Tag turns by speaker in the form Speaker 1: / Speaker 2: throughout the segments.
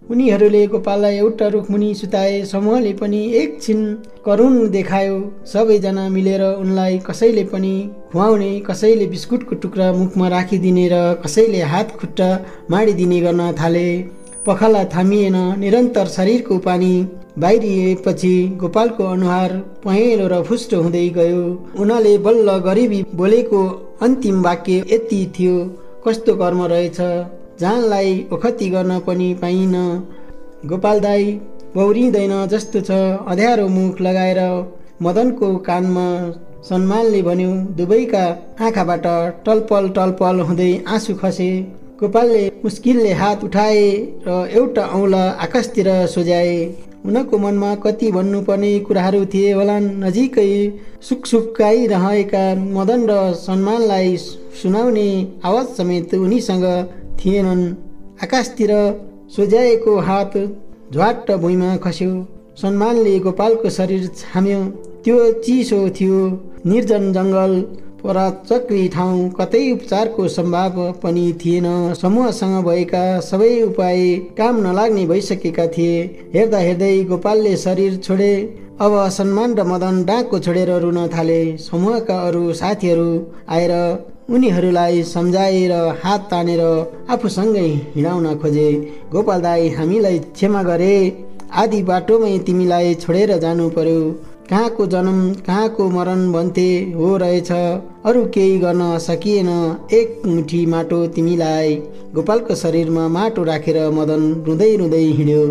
Speaker 1: उनीहरूले गोपाललाई एउटा रुखमुनि सुताए। समूहले पनि एकछिन करुण देखायो। सबैजना मिलेर उनलाई कसैले पनि खुवाउने, कसैले बिस्कुटको टुक्रा मुखमा राखिदिने र कसैले हात खुट्टा माडिदिने गर्न थाले। पखाला थामिएन। निरन्तर शरीरको पानी बाहिरिएपछि गोपालको अनुहार पहेँलो र फुस्टो हुँदै गयो। उनले बल्ल गरिबी बोलेको अन्तिम वाक्य यति थियो, कस्तो कर्म रहेछ, जानलाई ओखती गर्न पनि पाइन। गोपाल दाई पौरिँदैन जस्तो छ। अँध्यारो मुख लगाएर मदनको कानमा सम्मानले भन्यो। दुवैका आँखाबाट टलपल टलपल हुँदै आँसु खसे। गोपालले मुस्किलले हात उठाए र एउटा औँला आकाशतिर सोझ्याए। उनको मनमा कति भन्नुपर्ने कुराहरू थिए होलान्। नजिकै सुकसुकाइरहेका मदन र सम्मानलाई सुनाउने आवाज समेत उनीसँग थिएनन्। आकाशतिर सोझ्याएको हात झ्वाट्ट भुइँमा खस्यो। सम्मानले गोपालको शरीर छाम्यो। त्यो चिसो थियो। निर्जन जङ्गल, पराचक्री ठाउँ, कतै उपचारको सम्भाव पनि थिएन। समूहसँग भएका सबै उपाय काम नलाग्ने भइसकेका थिए। हेर्दा हेर्दै गोपालले शरीर छोडे। अब सम्मान र मदन डाँको छोडेर रुन थाले। समूहका अरू साथीहरू आएर उनीहरूलाई सम्झाएर हात तानेर आफूसँगै हिँडाउन खोजे। गोपाल दाई, हामीलाई क्षमा गरे। आधी बाटोमै तिमीलाई छोडेर जानु पर्यो। कहाँको जन्म कहाँको मरण भन्थे हो रहेछ। अरू केही गर्न सकिएन। एक मुठी माटो तिमीलाई। गोपालको शरीरमा माटो राखेर मदन रुँदै रुँदै हिँड्यो।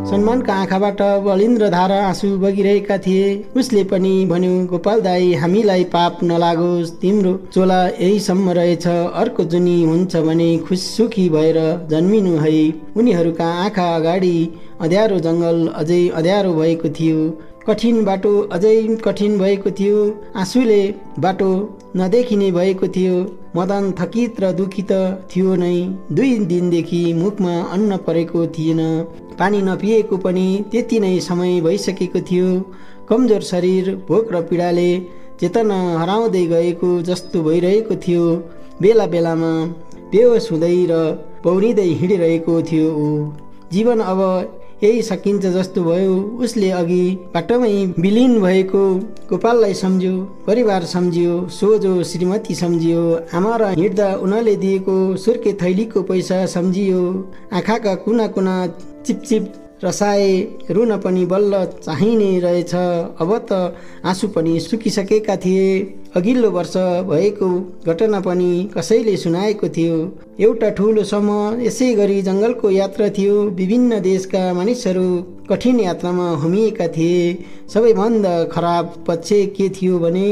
Speaker 1: सम्मानका आँखाबाट बलिन्द्र धारा आँसु बगिरहेका थिए। उसले पनि भन्यो, गोपाल दाई, हामीलाई पाप नलागोस्। तिम्रो चोला यहीसम्म रहेछ। अर्को जुनी हुन्छ भने खुससुखी भएर जन्मिनु है। उनीहरूका आँखा अगाडि अँध्यारो जङ्गल अझै अँध्यारो भएको थियो। कठिन बाटो अझै कठिन भएको थियो। आँसुले बाटो नदेखिने भएको थियो। मदन थकित र दुखित थियो नै। 2 दिनदेखि मुखमा अन्न परेको थिएन। पानी नपिएको पनि त्यति नै समय भइसकेको थियो। कमजोर शरीर भोक र पीडाले चेतना हराउँदै गएको जस्तो भइरहेको थियो। बेला बेलामा बेहोस हुँदै र पौरिँदै हिँडिरहेको थियो। जीवन अब यही सकिन्छ जस्तो भयो। उसले अघि बाटोमै विलिन भएको गोपाललाई सम्झ्यो। परिवार सम्झियो। सोझो श्रीमती सम्झियो। आमा र हिँड्दा उनले दिएको सुर्के थैलीको पैसा सम्झियो। आँखाका कुना कुना चिपचिप रसाए। रुन पनि बल्ल चाहिने रहेछ। अब त आँसु पनि सुकिसकेका थिए। अघिल्लो वर्ष भएको घटना पनि कसैले सुनाएको थियो। एउटा ठुलो समूह यसै गरी जङ्गलको यात्रा थियो। विभिन्न देशका मानिसहरू कठिन यात्रामा होमिएका थिए। सबैभन्दा खराब पक्ष के थियो भने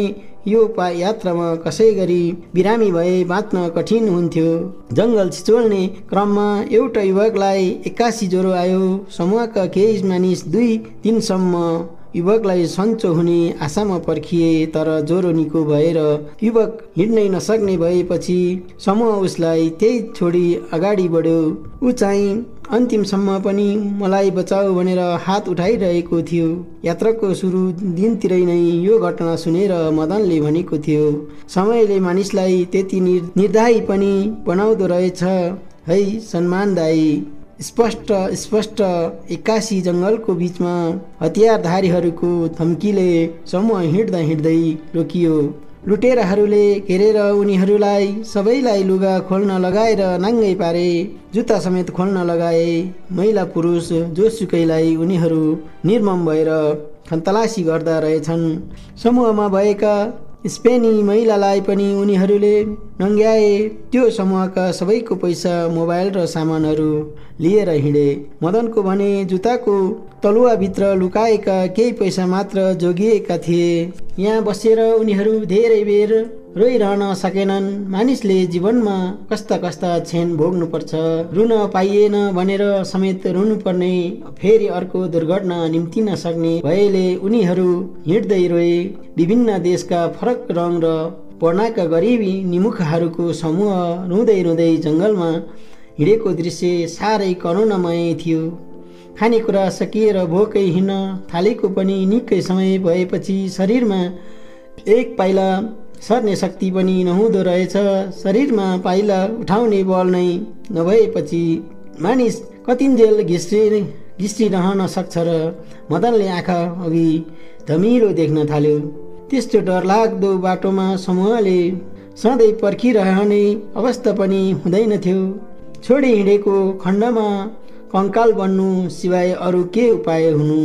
Speaker 1: यो यात्रामा कसै गरी बिरामी भए बाँच्न कठिन हुन्थ्यो। जङ्गल छिचोल्ने क्रममा एउटा युवकलाई 81 ज्वरो आयो। समूहका केही मानिस 2 दिनसम्म युवकलाई सन्चो हुने आशामा पर्खिए। तर ज्वरो निको भएर युवक हिँड्नै नसक्ने भएपछि समूह उसलाई त्यही छोडी अगाडि बढ्यो। ऊ चाहिँ अन्तिमसम्म पनि मलाई बचाऊ भनेर हात उठाइरहेको थियो। यात्राको सुरु दिनतिरै नै यो घटना सुनेर मदनले भनेको थियो, समयले मानिसलाई त्यति निर्दयी पनि बनाउँदो रहेछ है सम्मान दाई। स्पष्ट 81 जङ्गलको बीचमा हतियारधारीहरूको धम्कीले समूह हिँड्दा हिँड्दै रोकियो। लुटेराहरूले घेरेर उनीहरूलाई सबैलाई लुगा खोल्न लगाएर नाङ्गै पारे। जुत्ता समेत खोल्न लगाए। महिला पुरुष जोसुकैलाई उनीहरू निर्मम भएर खन्तलासी गर्दा रहेछन्। समूहमा भएका स्पेनी महिलालाई पनि उनीहरूले नङ्ग्याए। त्यो समूहका सबैको पैसा, मोबाइल र सामानहरू लिएर हिँडे। मदनको भने जुत्ताको तलुवाभित्र लुकाएका केही पैसा मात्र जोगिएका थिए। यहाँ बसेर उनीहरू धेरै बेर रोइरहन सकेनन्। मानिसले जीवनमा कस्ता कस्ता क्षण भोग्नुपर्छ। रुन पाइएन भनेर समेत रुनुपर्ने, फेरि अर्को दुर्घटना निम्तिन सक्ने भएले उनीहरू हिँड्दै रोए। विभिन्न देशका फरक रङ र वर्णका गरिबी निमुखाहरूको समूह रुँदै रुँदै जङ्गलमा हिँडेको दृश्य साह्रै करुणामय थियो। खानेकुरा सकिएर भोकै हिँड्न थालेको पनि निकै समय भएपछि शरीरमा एक पाइला सर्ने शक्ति पनि नहुँदो रहेछ। शरीरमा पाइला उठाउने बल नै नभएपछि मानिस कतिन्जेल घिस्रिरहन सक्छ र मदनले आँखा अघि धमिलो देख्न थाल्यो। त्यस्तो डरलाग्दो बाटोमा समूहले सधैँ पर्खिरहने अवस्था पनि हुँदैनथ्यो। छोडी हिँडेको खण्डमा कङ्काल बन्नु सिवाय अरू के उपाय हुनु?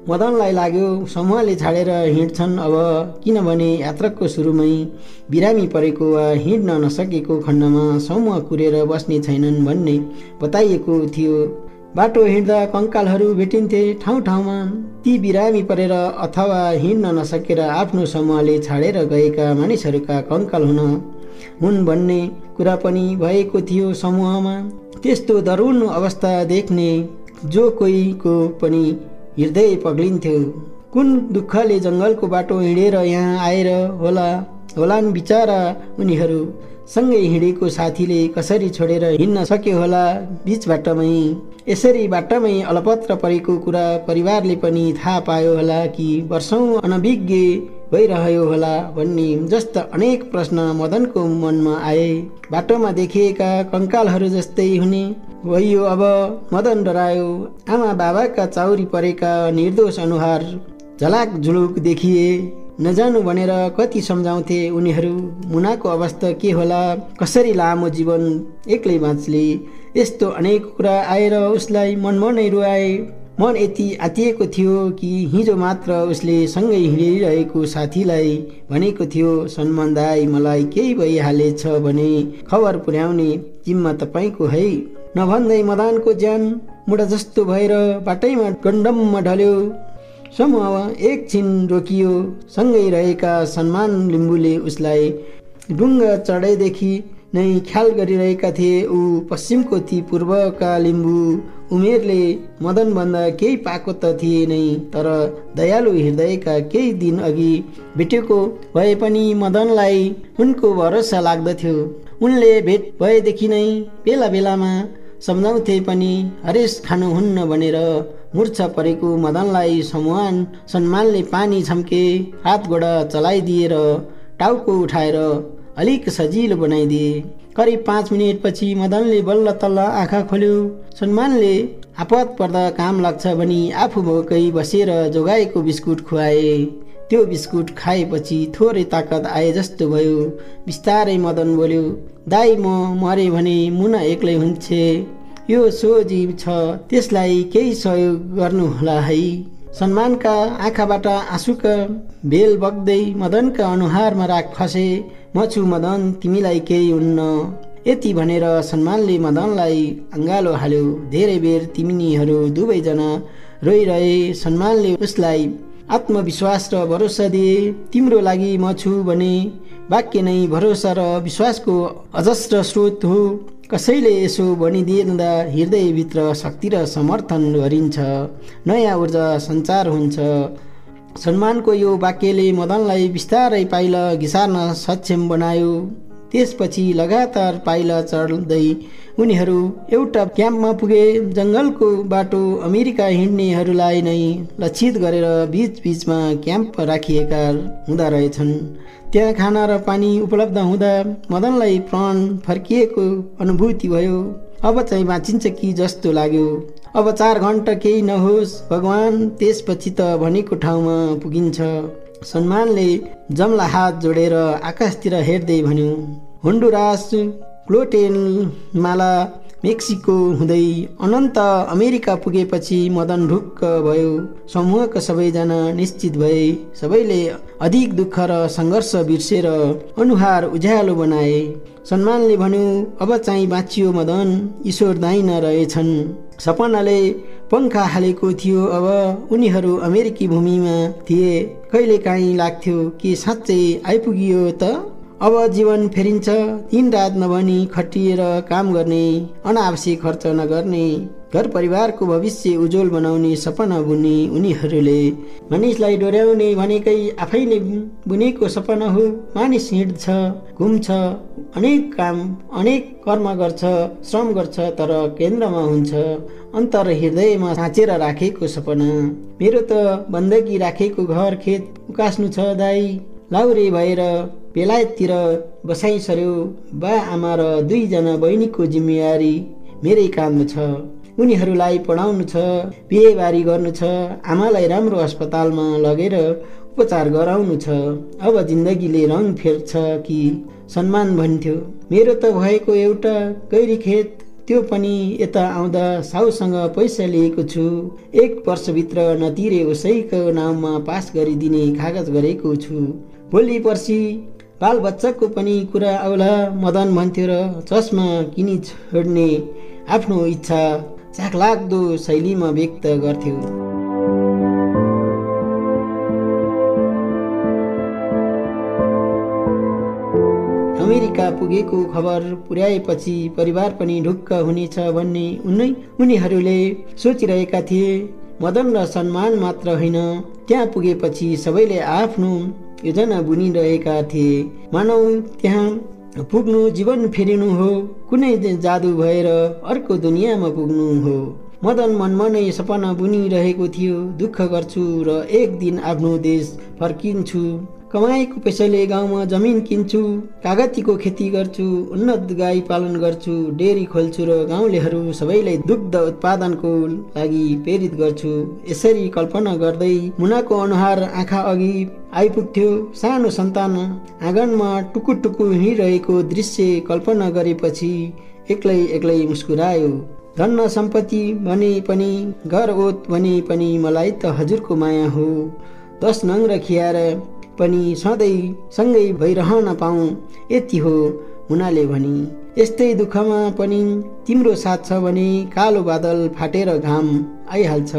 Speaker 1: मदनलाई लाग्यो समूहले छाडेर हिँड्छन् अब, किनभने यात्राको सुरुमै बिरामी परेको वा हिँड्न नसकेको खण्डमा समूह कुरेर बस्ने छैनन् भन्ने बताइएको थियो। बाटो हिँड्दा कङ्कालहरू भेटिन्थे ठाउँ ठाउँमा। ती बिरामी परेर अथवा हिँड्न नसकेर आफ्नो समूहले छाडेर गएका मानिसहरूका कङ्काल हुन् भन्ने कुरा पनि भएको थियो समूहमा। त्यस्तो दरुण अवस्था देख्ने जो कोहीको पनि हृदय पग्लिन्थ्यो। कुन दुःखले जङ्गलको बाटो हिँडेर यहाँ आएर होलान् बिचारा उनीहरू। सँगै हिँडेको साथीले कसरी छोडेर हिँड्न सक्यो होला बीच बाटोमै। यसरी बाटोमै अलपत्र परेको कुरा परिवारले पनि थाहा पायो होला कि वर्षौं अनभिज्ञ भइरह्यो होला भन्ने जस्ता अनेक प्रश्न मदनको मनमा आए। बाटोमा देखिएका कङ्कालहरू जस्तै हुने भइयो अब। मदन डरायो। आमा बाबाका चाउरी परेका निर्दोष अनुहार झलाक झुलुक देखिए। नजानु भनेर कति सम्झाउँथे उनीहरू। मुनाको अवस्था के होला, कसरी लामो जीवन एक्लै बाँच्ले, यस्तो अनेक कुरा आएर उसलाई मनमा नै रुवाए। मन यति आतिएको थियो कि हिजो मात्र उसले सँगै हिँडिरहेको साथीलाई भनेको थियो, सन्मान दाई मलाई केही भइहालेछ भने खबर पुर्याउने जिम्मा तपाईँको है। नभन्दै मदनको ज्यान मुढा जस्तो भएर बाटैमा गण्डममा ढल्यो। समूह एकछिन रोकियो। सँगै रहेका सन्मान लिम्बूले उसलाई डुङ्गा चढाइदेखि नै ख्याल गरिरहेका थिए। ऊ पश्चिमको ती पूर्वका लिम्बू उमेरले मदनभन्दा केही पाएको त थिए नै, तर दयालु हृदयका केही दिन अघि भेटेको भए पनि मदनलाई उनको भरोसा लाग्दथ्यो। उनले भेट भएदेखि नै बेला बेलामा सम्झाउँथे पनि हरेस खानुहुन्न भनेर। मूर्छा परेको मदनलाई सन्मानले पानी छम्के हात गोडा चलाइदिएर टाउको उठाएर अलिक सजिलो बनाइदिए। करिब 5 मिनटपछि मदनले बल्ल तल्ल आँखा खोल्यो। सन्मानले आपत पर्दा काम लाग्छ भनी आफू भोकै बसेर जोगाएको बिस्कुट खुवाए। त्यो बिस्कुट खाएपछि थोरै ताकत आए जस्तो भयो। बिस्तारै मदन बोल्यो, दाई म मरे भने मुना एक्लै हुन्छे। यो सो जीव छ, त्यसलाई केही सहयोग गर्नुहोला है। सन्मानका आँखाबाट आँसुका बेल बग्दै मदनका अनुहारमा राग खसे। म छु मदन, तिमीलाई केही हुन्न। यति भनेर सन्मानले मदनलाई अँगालो हाल्यो। धेरै बेर तिमीहरू दुवैजना रोइरहे। सन्मानले उसलाई आत्मविश्वास र भरोसा दिए। तिम्रो लागि म छु भने वाक्य नै भरोसा र विश्वासको अजस्र स्रोत हो। कसैले यसो भनिदिँदा हृदयभित्र शक्ति र समर्थन भरिन्छ, नयाँ ऊर्जा सञ्चार हुन्छ। सन्मानको यो वाक्यले मदनलाई बिस्तारै पाइला घिसार्न सक्षम बनायो। त्यसपछि लगातार पाइला चढ्दै उनीहरू एउटा क्याम्पमा पुगे। जङ्गलको बाटो अमेरिका हिँड्नेहरूलाई नै लक्षित गरेर बीचबीचमा क्याम्प राखिएका हुँदा रहेछन्। त्यहाँ खाना र पानी उपलब्ध हुँदा मदनलाई प्राण फर्किएको अनुभूति भयो। अब चाहिँ बाँचिन्छ कि जस्तो लाग्यो। अब 4 घण्टा केही नहोस् भगवान, त्यसपछि त भनेको ठाउँमा पुगिन्छ। सन्मानले जमला हात जोडेर आकाशतिर हेर्दै भन्यो, होन्डुरास, ग्वाटेमाला, मेक्सिको हुँदै अनन्त अमेरिका पुगेपछि मदन ढुक्क भयो। समूहका सबैजना निश्चित भए। सबैले अधिक दुःख र सङ्घर्ष बिर्सेर अनुहार उज्यालो बनाए। सन्मानले भन्यो, अब चाहिँ बाँचियो मदन, ईश्वर दाइन रहेछन्। सपनाले पङ्खा हालेको थियो। अब उनीहरू अमेरिकी भूमिमा थिए। कहिलेकाहीँ लाग्थ्यो कि साँच्चै आइपुगियो त। अब जीवन फेरिन्छ। दिन रात नभनी खटिएर काम गर्ने, अनावश्यक खर्च नगर्ने, घर परिवारको भविष्य उज्जवल बनाउने सपना बुन्ने उनीहरूले मानिसलाई डोर्याउने भनेकै आफैले बुनेको सपना हो। मानिस हिँड्छ, घुम्छ, अनेक काम, अनेक कर्म गर्छ, श्रम गर्छ, तर केन्द्रमा हुन्छ अन्तर हृदयमा साँचेर राखेको सपना। मेरो त बन्दगी राखेको घर खेत उकास्नु छ दाई। लाउरे भएर बेलायततिर बसाइ सर्यो। बा आमा र 2 जना बहिनीको जिम्मेवारी मेरै काँधमा छ। उनीहरूलाई पढाउनु छ, बिहेबारी गर्नु छ, आमालाई राम्रो अस्पतालमा लगेर उपचार गराउनु छ। अब जिन्दगीले रङ फेर्छ कि सम्मान भन्थ्यो। मेरो त भएको एउटा गैरी खेत, त्यो पनि यता आउँदा साउसँग पैसा लिएको छु। 1 वर्षभित्र नतिरे उसैको नाममा पास गरिदिने कागज गरेको छु। भोलि पर्सि बालबच्चाको पनि कुरा आउला मदन भन्थ्यो र चस्मा किनी छोड्ने आफ्नो इच्छा चाखलाग्दो शैलीमा व्यक्त गर्थ्यो। अमेरिका पुगेको खबर पुर्याएपछि परिवार पनि ढुक्क हुनेछ भन्ने उनीहरूले सोचिरहेका थिए। मदन र सम्मान मात्र होइन, त्यहाँ पुगेपछि सबैले आफ्नो योजना बुनिरहेका थिए। मानौ त्यहाँ पुग्नु जीवन फेरिनु हो, कुनै जादु भएर अर्को दुनियाँमा पुग्नु हो। मदन मनमा नै सपना बुनिरहेको थियो। दुःख गर्छु र एक दिन आफ्नो देश फर्किन्छु। कमाएको पैसाले गाउँमा जमिन किन्छु, कागतीको खेती गर्छु, उन्नत गाई पालन गर्छु, डेरी खोल्छु र गाउँलेहरू सबैलाई दुग्ध उत्पादनको लागि प्रेरित गर्छु। यसरी कल्पना गर्दै मुनाको अनुहार आँखा अघि आइपुग्थ्यो। सानो सन्तान आँगनमा टुकुटुकु हिँडिरहेको दृश्य कल्पना गरेपछि एक्लै एक्लै मुस्कुरायो। धन सम्पत्ति भने पनि, घर ओत भने पनि मलाई त हजुरको माया हो। 10 नङ्ग्रा खियाएर पनि सधैँ सँगै भइरहन पाऊँ, यति हो मुनाले भनी। यस्तै दुःखमा पनि तिम्रो साथ छ भने कालो बादल फाटेर घाम आइहाल्छ,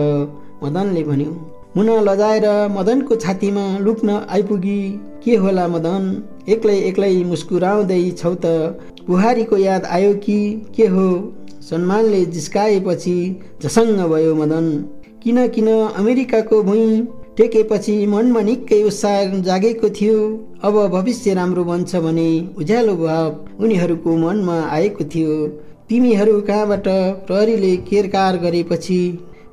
Speaker 1: मदनले भन्यो। मुना लजाएर मदनको छातीमा लुक्न आइपुगी। के होला मदन, एक्लै एक्लै मुस्कुराउँदै छौ त? बुहारीको याद आयो कि के हो? सम्मानले जिस्काएपछि झसङ्ग भयो मदन। किन अमेरिकाको भुइँ टेकेपछि मनमा निकै उत्साह जागेको थियो। अब भविष्य राम्रो बन्छ भने उज्यालो भाव उनीहरूको मनमा आएको थियो। तिमीहरू कहाँबाट प्रहरीले केरकार गरेपछि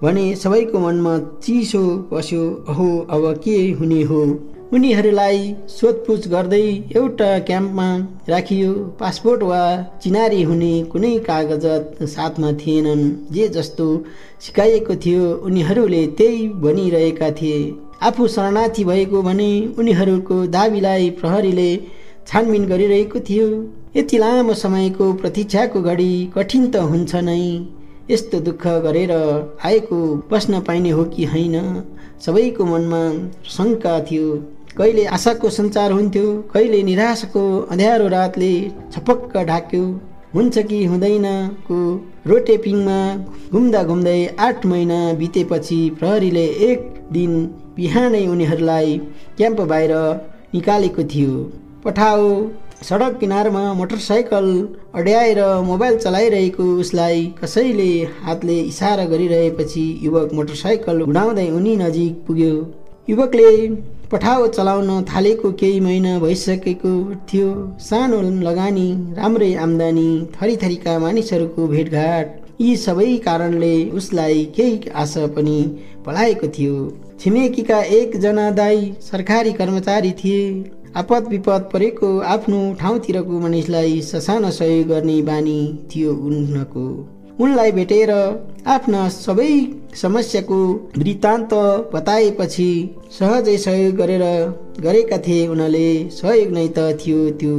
Speaker 1: भने सबैको मनमा चिसो बस्यो। अहो अब के हुने हो? उनीहरूलाई सोधपुछ गर्दै एउटा क्याम्पमा राखियो। पासपोर्ट वा चिनारी हुने कुनै कागजात साथमा थिएनन्। जे जस्तो सिकाइएको थियो उनीहरूले त्यही भनिरहेका थिए। आफू शरणार्थी भएको भने उनीहरूको दाबीलाई प्रहरीले छानबिन गरिरहेको थियो। यति लामो समयको प्रतीक्षाको घडी कठिन त हुन्छ नै। यस्तो दुःख गरेर आएको बस्न पाइने हो कि होइन? सबैको मनमा शङ्का थियो। कहिले आशाको सञ्चार हुन्थ्यो, कहिले निराशाको अँध्यारो रातले छपक्क ढाक्यो। हुन्छ कि हुँदैनको रोटेपिङमा घुम्दा घुम्दै 8 महिना बितेपछि प्रहरीले एक दिन बिहानै उनीहरूलाई क्याम्प बाहिर निकालेको थियो। पठाओ सडक किनारमा मोटरसाइकल अड्याएर मोबाइल चलाइरहेको उसलाई कसैले हातले इसारा गरिरहेपछि युवक मोटरसाइकल उडाउँदै उनी नजिक पुग्यो। युवकले पठाओ चलाउन थालेको केही महिना भइसकेको थियो। सानो लगानी, राम्रै आम्दानी, थरीथरीका मानिसहरूको भेटघाट, यी सबै कारणले उसलाई केही आशा पनि पलाएको थियो। छिमेकीका 1 जना दाई सरकारी कर्मचारी थिए। आपद विपद परेको आफ्नो ठाउँतिरको मानिसलाई ससाना सहयोग गर्ने बानी थियो उनको। उनलाई भेटेर आफ्ना सबै समस्याको वृत्तान्त बताएपछि सहजै सहयोग गरेका थिए उनले। सहयोग नै त थियो त्यो।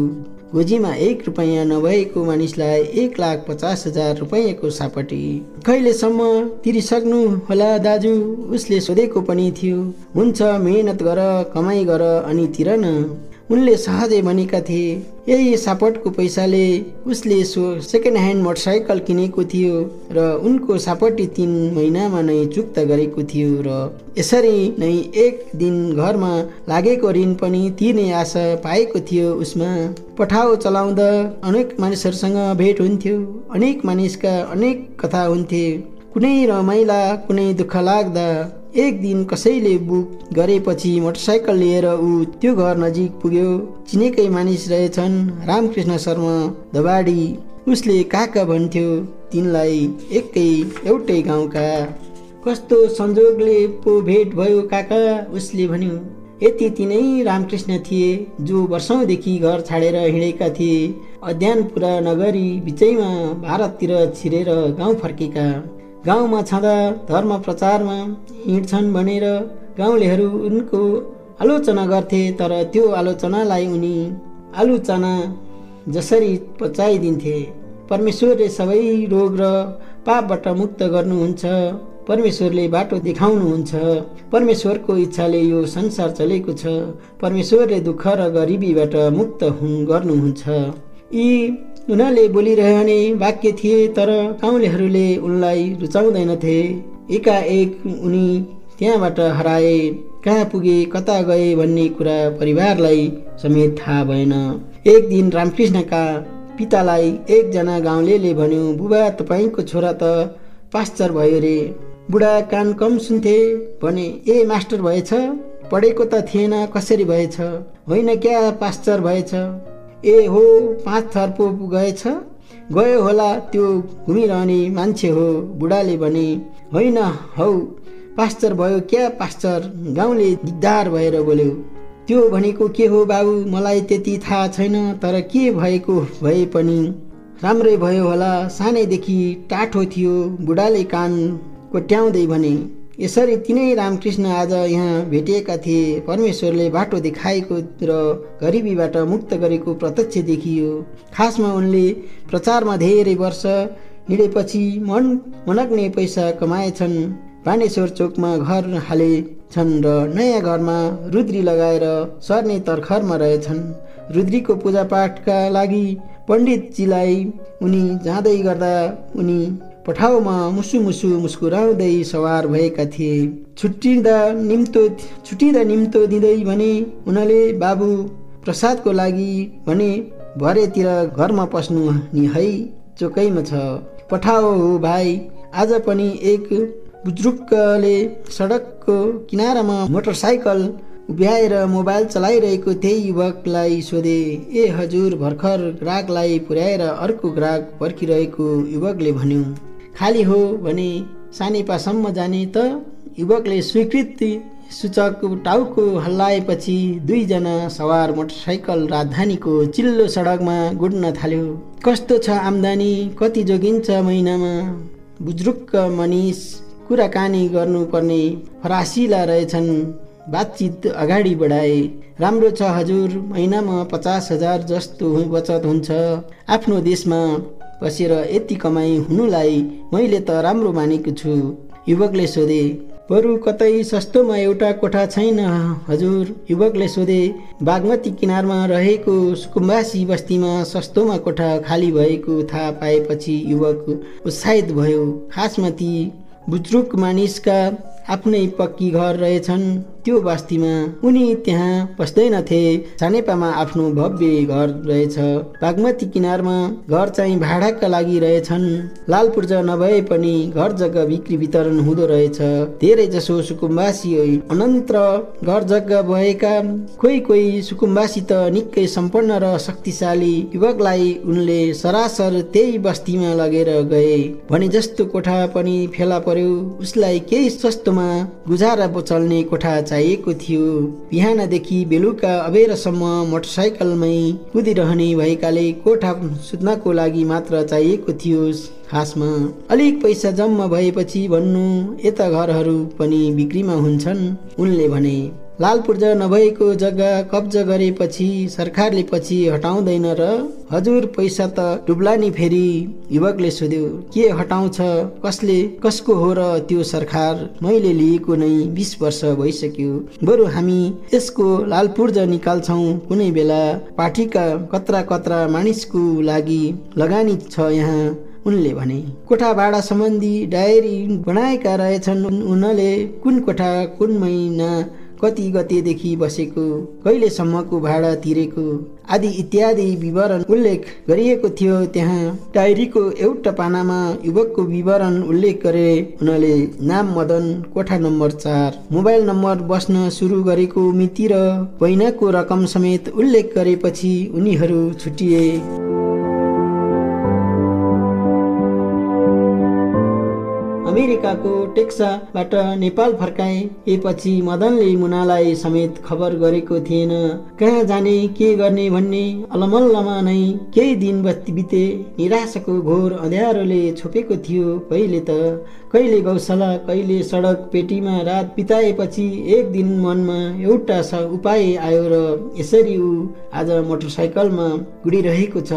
Speaker 1: गोजीमा 1 रुपैयाँ नभएको मानिसलाई 1,50,000 रुपैयाँको सापटी कहिलेसम्म तिरिसक्नु होला दाजु? उसले सोधेको पनि थियो। हुन्छ, मेहनत गर, कमाइ गर अनि तिर न, उनले सहजै भनेका थिए। यही सापटको पैसाले उसले सेकेन्ड ह्यान्ड मोटरसाइकल किनेको थियो र उनको सापटी 3 महिनामा नै चुक्ता गरेको थियो र यसरी नै एक दिन घरमा लागेको ऋण पनि तिर्ने आशा पाएको थियो उसमा। पठाओ चलाउँदा अनेक मानिसहरूसँग भेट हुन्थ्यो। अनेक मानिसका अनेक कथा हुन्थे। कुनै रमाइला, कुनै दुःख लाग्दा। एक दिन कसैले बुक गरेपछि मोटरसाइकल लिएर ऊ त्यो घर नजिक पुग्यो। चिनेकै मानिस रहेछन्, रामकृष्ण शर्मा दबाडी। उसले काका भन्थ्यो तिनलाई, एउटै गाउँका। कस्तो संजोगले पो भेट भयो काका? उसले भन्यो। यति तिनै रामकृष्ण थिए जो वर्षौंदेखि घर छाडेर हिँडेका थिए। अध्ययन पुरा नगरी बिचैमा भारततिर छिरेर गाउँ फर्केका। गाउँमा छँदा धर्म प्रचारमा हिँड्छन् भनेर गाउँलेहरू उनको आलोचना गर्थे, तर त्यो आलोचनालाई उनी आलोचना जसरी पचाइदिन्थे। परमेश्वरले सबै रोग र पापबाट मुक्त गर्नुहुन्छ। परमेश्वरले बाटो देखाउनुहुन्छ। परमेश्वरको इच्छाले यो संसार चलेको छ। परमेश्वरले दुःख र गरिबीबाट मुक्त गर्नुहुन्छ। यी उनीहरूले बोलिरहने वाक्य थिए, तर गाउँलेहरूले उनलाई रुचाउँदैनथे। एकाएक उनी त्यहाँबाट हराए। कहाँ पुगे, कता गए भन्ने कुरा परिवारलाई समेत थाहा भएन। एक दिन रामकृष्णका पितालाई एकजना गाउँलेले भन्यो, बुबा तपाईँको छोरा त पास्टर भयो रे। बुढा कान कम सुन्थे। भने, ए मास्टर भएछ? पढेको त थिएन, कसरी भएछ? होइन क्या पास्टर भएछ? ए हो, 5 थर पो गएछ? गयो होला, त्यो घुमिरहने मान्छे हो। बुढाले भने, होइन हौ पास्टर भयो क्या पास्टर? गाउँले दिगदार भएर बोल्यो। त्यो भनेको के हो बाबु? मलाई त्यति थाहा छैन, तर के भएको भए पनि राम्रै भयो होला। सानैदेखि टाठो थियो। बुढाले कान कोट्याउँदै भने, यसरी तिनै रामकृष्ण आज यहाँ भेटिएका थिए। परमेश्वरले बाटो देखाएको र गरिबीबाट मुक्त गरेको प्रत्यक्ष देखियो। खासमा उनले प्रचारमा धेरै वर्ष हिँडेपछि मनग्ने पैसा कमाएछन्। बानेश्वर चोकमा घर हालेछन् र नयाँ घरमा रुद्री लगाएर सर्ने तर्खरमा रहेछन्। रुद्रीको पूजापाठका लागि पण्डितजीलाई उनी जाँदै गर्दा उनी पठाउमा मुसु मुस्कुराउँदै सवार भएका थिए। छुट्टिँदा निम्तो दिँदै भने उनले, बाबु प्रसादको लागि भने भरेतिर घरमा पस्नु नि है, चोकैमा छ। पठाओ हो भाइ। आज पनि एक बुजुर्गले सडकको किनारामा मोटरसाइकल उभ्याएर मोबाइल चलाइरहेको त्यही युवकलाई सोधे, ए हजुर, भर्खर ग्राहकलाई पुर्याएर अर्को ग्राहक पर्खिरहेको युवकले भन्यो। खाली हो भने सानेपासम्म जाने त? युवकले स्वीकृति सूचक टाउको हल्लाएपछि 2 जना सवार मोटरसाइकल राजधानीको चिल्लो सडकमा गुड्न थाल्यो। कस्तो छ आम्दानी, कति जोगिन्छ महिनामा? बुजुर्ग मनिष कुराकानी गर्नुपर्ने फरासिला रहेछन्। बातचित अगाडि बढाए। राम्रो छ हजुर, महिनामा 50,000 जस्तो बचत हुन्छ। आफ्नो देशमा बसेर यति कमाई हुनुलाई मैले त राम्रो मानेको छु। युवकले सोधे, बरु कतै सस्तोमा एउटा कोठा छैन हजुर? युवकले सोधे। बागमती किनारमा रहेको सुकुम्बासी बस्तीमा सस्तोमा कोठा खाली भएको थाहा पाएपछि युवक उत्साहित भयो। खासमा ती बुजुर्ग मानिसका आफ्नै पक्की घर रहेछन्। त्यो बस्तीमा उनी त्यहाँ बस्दैनथे। सानेपामा आफ्नो भव्य घर रहेछ। बागमती किनारमा घर चाहिँ भाडाका लागि रहेछन्। लाल पूर्जा नभए पनि घर जग्गा बिक्री वितरण हुँदो रहेछ। धेरै जसो सुकुम्बासी अनन्त घर जग्गा भएका। कोही सुकुम्बासी त निकै सम्पन्न र शक्तिशाली। युवकलाई उनले सरासर त्यही बस्तीमा लगेर गए। भने जस्तो कोठा पनि फेला पर्यो। उसलाई केही सस्तोमा गुजारा चल्ने कोठा चाहिएको थियो। बिहानदेखि बेलुका अबेरसम्म मोटरसाइकलमै कुदिरहने भएकाले कोठा सुत्नको लागि मात्र चाहिएको थियो। खासमा अलिक पैसा जम्मा भएपछि भन्नु, यता घरहरू पनि बिक्रीमा हुन्छन्। उनले भने, लाल पूर्जा नभएको जग्गा कब्जा गरेपछि सरकारले पछि हटाउँदैन र? हजुर, पैसा त डुब्ला नि फेरि। युवकले सोध्यो, के हटाउँछ? कसको हो र त्यो सरकार? मैले लिएको नै 20 वर्ष भइसक्यो। बरु हामी यसको लाल पूर्जा निकाल्छौँ कुनै बेला। पार्टीका कत्रा मानिसको लागि लगानी छ यहाँ। उनले भने, कोठा भाडा सम्बन्धी डायरी बनाएका रहेछन् उनले। कुन कोठा, कुन महिना, कति गतेदेखि बसेको, कहिलेसम्मको भाडा तिरेको आदि इत्यादि विवरण उल्लेख गरिएको थियो। त्यहाँ डायरीको एउटा पानामा युवकको विवरण उल्लेख गरे। उनले नाम मदन, कोठा नम्बर 4, मोबाइल नम्बर, बस्न सुरु गरेको मिति र महिनाको रकम समेत उल्लेख गरेपछि उनीहरू छुटिए। अमेरिकाको टेक्सासबाट नेपाल फर्काएपछि मदनले मुनालाई समेत खबर गरेको थिएन। कहाँ जाने के गर्ने भन्ने अलमल्लमा नै केही दिन बिते। निराशाको घोर अँध्यारोले छोपेको थियो। कहिले गौशाला कहिले सडक पेटीमा रात बिताएपछि एक दिन मनमा एउटा उपाय आयो र यसरी ऊ आज मोटरसाइकलमा गुडिरहेको छ।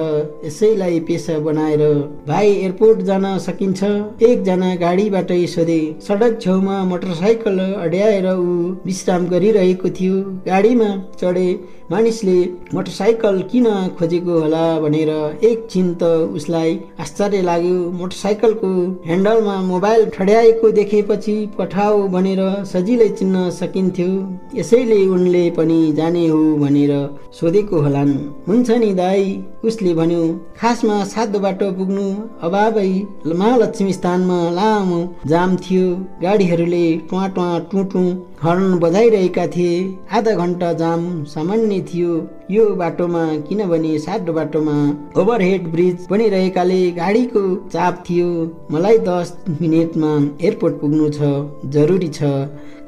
Speaker 1: यसैलाई पेसा बनाएर भाइ एयरपोर्ट जान सकिन्छ? एकजना गाडीबाटै सोधे। सडक छेउमा मोटरसाइकल अड्याएर ऊ विश्राम गरिरहेको थियो। गाडीमा चढे मानिसले मोटरसाइकल किन खोजेको होला भनेर एकछिन त उसलाई आश्चर्य लाग्यो। मोटरसाइकलको ह्यान्डलमा मोबाइल ठड्याएको देखेपछि पठाऊ भनेर सजिलै चिन्न सकिन्थ्यो। यसैले उनले पनि जाने हो भनेर सोधेको होलान्। हुन्छ नि दाई, उसले भन्यो। खासमा सातो बाटो पुग्नु अभावै महालक्ष्मी स्थानमा लामो जाम थियो। गाडीहरूले ट्वा ट्वा टु टु हर्न बजाइरहेका थिए। आधा घण्टा जाम सामान्य थियो यो बाटोमा, किनभने सातो बाटोमा ओभरहेड ब्रिज बनिरहेकाले गाडीको चाप थियो। मलाई 10 मिनेटमा एयरपोर्ट पुग्नु छ, जरुरी छ,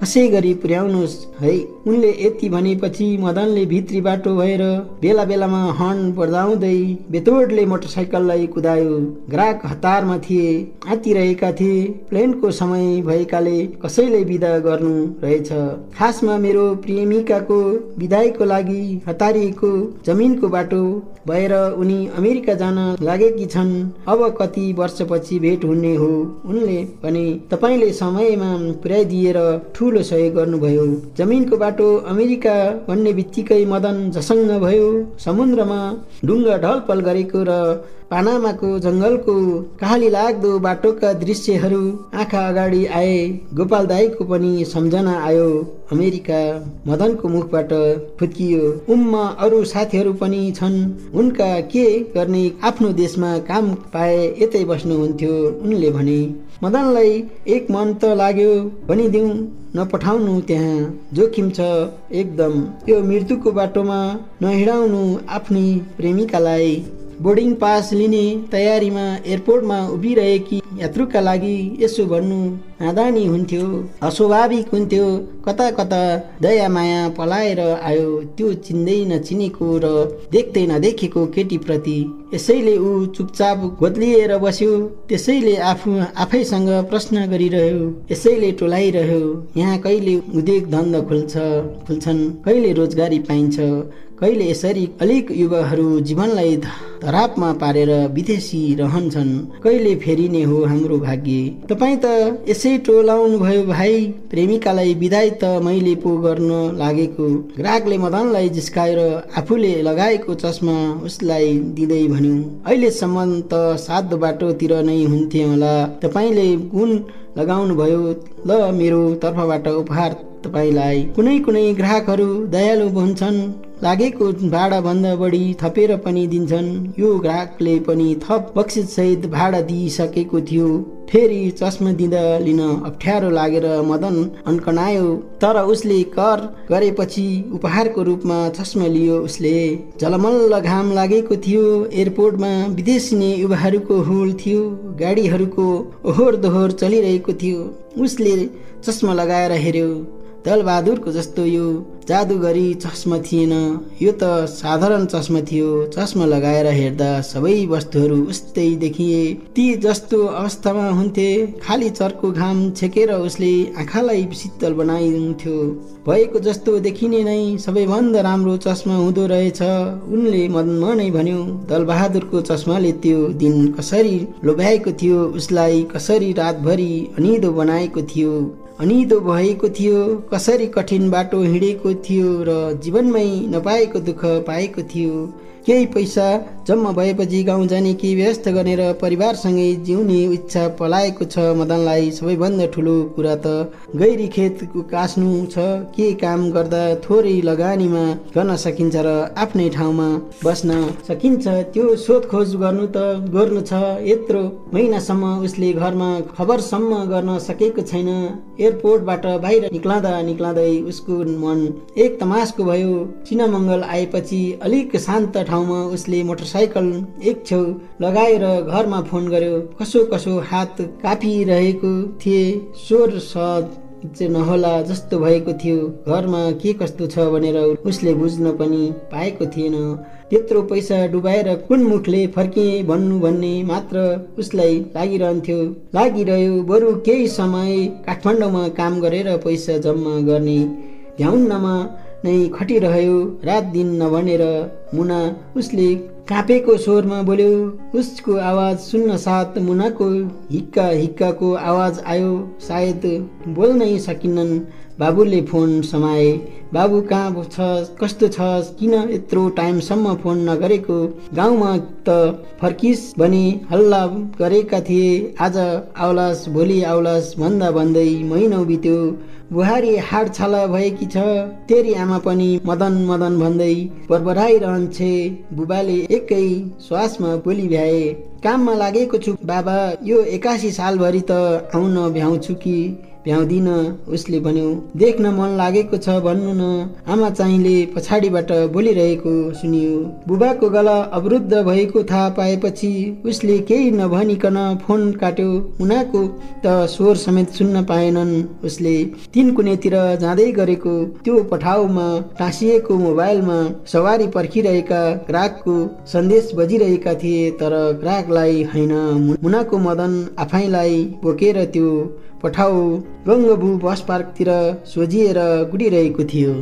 Speaker 1: कसै गरी पुर्याउनुहोस् है। उनले यति भनेपछि मदनले भित्री बाटो भएर बेला बेलामा हर्न बजाउँदै बेतोडले मोटरसाइकललाई कुदायो। ग्राहक हतारमा थिए, आतिरहेका थिए। प्लेनको समय भएकाले कसैले बिदा गर्नु रहेछ। खासमा मेरो प्रेमिकाको बिदाईको लागि हतारिएको जमिनको बाटो भएर उनी अमेरिका जान लागेकी छन्। अब कति वर्षपछि भेट हुने हो। उनले भने तपाईले समयमा पुर्याइदिएर ठूलो सहयोग गर्नुभयो। जमिनको बाटो अमेरिका भन्ने बित्तिकै मदन झसङ्ग भयो। समुद्रमा डुङ्गा ढलपल गरेको र पानामाको जंगलको कहाली लाग्दो बाटोका दृश्यहरू आँखा अगाडि आए। गोपाल दाईको पनि सम्झना आयो। अमेरिका मदनको मुखबाट फुत्कियो। उम्मा अरू साथीहरू पनि छन्, उनका के गर्ने, आफ्नो देशमा काम पाए यतै बस्नुहुन्थ्यो। उनले भने मदनलाई एक मन त लाग्यो भनिदिउँ, नपठाउनु, त्यहाँ जोखिम छ एकदम। यो मृत्युको बाटोमा नहिँडाउनु आफ्नी प्रेमिकालाई। बोर्डिङ पास लिने तयारीमा एयरपोर्टमा उभिरहेकी यात्रुका लागि यसो भन्नु नादानी हुन्थ्यो, अस्वाभाविक हुन्थ्यो। कता कता दया माया पलाएर आयो त्यो चिन्दै नचिनेको र देख्दै नदेखेको केटीप्रति। यसैले ऊ चुपचाप गोदलिएर बस्यो। त्यसैले आफैसँग प्रश्न गरिरह्यो। यसैले टोलाइरह्यो, यहाँ कहिले उद्योग धन्दा खुल्छन्, कहिले रोजगारी पाइन्छ, कहिले यसरी अलिक युवाहरू जीवनलाई धरापमा पारेर विदेशी रहन्छन्, कहिले फेरिने हो हाम्रो भाग्य। तपाईँ त यसै टोलाउनु भयो भाइ। प्रेमिकालाई बिदाई त मैले पो गर्न लागेको। ग्राहकले मदनलाई जिस्काएर आफूले लगाएको चस्मा उसलाई दिँदै भन्यो, अहिलेसम्म त सातो बाटोतिर नै हुन्थे होला, तपाईँले गुण लगाउनु भयो। ल, मेरो तर्फबाट उपहार तपाईलाई। कुनै ग्राहकहरू दयालु हुन्छन्, लागेको भाडा भन्दा बढी थपेर पनि दिन्छन्। यो ग्राहकले पनि थप बक्सिस सहित भाडा दिइसकेको थियो। फेरि चस्मा दिँदा लिन अप्ठ्यारो लागेर मदन अन्कनायो, तर उसले कर गरेपछि उपहारको रूपमा चस्मा लियो। उसले झलमल्ल घाम लागेको थियो। एयरपोर्टमा विदेशी युवाहरूको हुल थियो। गाडीहरूको ओहोर दोहोर चलिरहेको थियो। उसले चस्मा लगाएर हेर्यो। दलबहादुरको जस्तो यो जादुगरी चस्मा थिएन, यो त साधारण चस्मा थियो। चस्मा लगाएर हेर्दा सबै वस्तुहरू उस्तै देखिए, ती जस्तो अवस्थामा हुन्थे। खाली चर्को घाम छेकेर उसले आँखालाई शीतल बनाइदिन्थ्यो। भएको जस्तो देखिने नै सबैभन्दा राम्रो चस्मा हुँदो रहेछ, उनले मनै भन्यो। दलबहादुरको चस्माले त्यो दिन कसरी लोभ्याएको थियो, उसलाई कसरी रातभरि अनिदो बनाएको थियो, अनिदो भएको थियो, कसरी कठिन बाटो हिँडेको थियो र जीवनमै नपाएको दुःख पाएको थियो। केही पैसा जम्मा भएपछि गाउँ जाने के व्यवस्था गरेर परिवारसँगै जिउने इच्छा पलाएको छ मदनलाई। सबैभन्दा ठुलो कुरा त गैरी खेत कास्नु छ। के काम गर्दा थोरै लगानीमा गर्न सकिन्छ र आफ्नै ठाउँमा बस्न सकिन्छ, त्यो सोधखोज गर्नु छ। यत्रो महिनासम्म उसले घरमा खबरसम्म गर्न सकेको छैन। एयरपोर्टबाट बाहिर निक्लाँदै उसको मन एक तमासको भयो। चिनामङ्गल आएपछि अलिक शान्त ठाउँमा उसले मोटरसाइकल एक छेउ लगाएर घरमा फोन गर्यो। कसो हात कापिरहेको थिए, स्वर सहज नहोला जस्तो भएको थियो। घरमा के कस्तो छ भनेर उसले बुझ्न पनि पाएको थिएन। त्यत्रो पैसा डुबाएर कुन मुखले फर्किए भन्ने मात्र उसलाई लागिरह्यो। बरु केही समय काठमाडौँमा काम गरेर पैसा जम्मा गर्ने भ्याउनमा नै खटिरह्यो। रात दिन नभनेर मुना उसले काँपेको स्वरमा बोल्यो। उसको आवाज सुन्न साथ मुनाको हिक्काको आवाज आयो। सायद बोल्नै सकिनन्। बाबुले फोन समाए। बाबु कहाँ छस्, कस्तो छस्, किन यत्रो टाइमसम्म फोन नगरेको? गाउँमा त फर्किस भने हल्ला गरेका थिए। आज आउलास भोलि आउलास भन्दै महिनौ बित्यो। बुहारी हाडछाला भएकी छ। तेरी आमा पनि मदन भन्दै बरबराइरहन्छे। बुबाले एकै श्वासमा बोली भ्याए, काममा लागेको छु बाबा, यो 81 सालभरि त आउन भ्याउँछु कि भ्याउँदिन। उसले भन्यो, देख्न मन लागेको छ भन्नु न। आमा चाहिँले पछाडिबाट बोलिरहेको सुनियो। बुबाको गला अवरुद्ध भएको थाहा पाएपछि उसले केही नभनिकन फोन काट्यो। मुनाको त स्वर समेत सुन्न पाएनन्। उसले 3 कुनेतिर जाँदै गरेको त्यो पठाउमा टाँसिएको मोबाइलमा सवारी पर्खिरहेका ग्राहकको सन्देश बजिरहेका थिए। तर ग्राहकलाई होइन, मुनाको मदन आफैलाई बोकेर त्यो पठाउ गङ्गबु बस पार्कतिर सोझिएर गुडिरहेको थियो।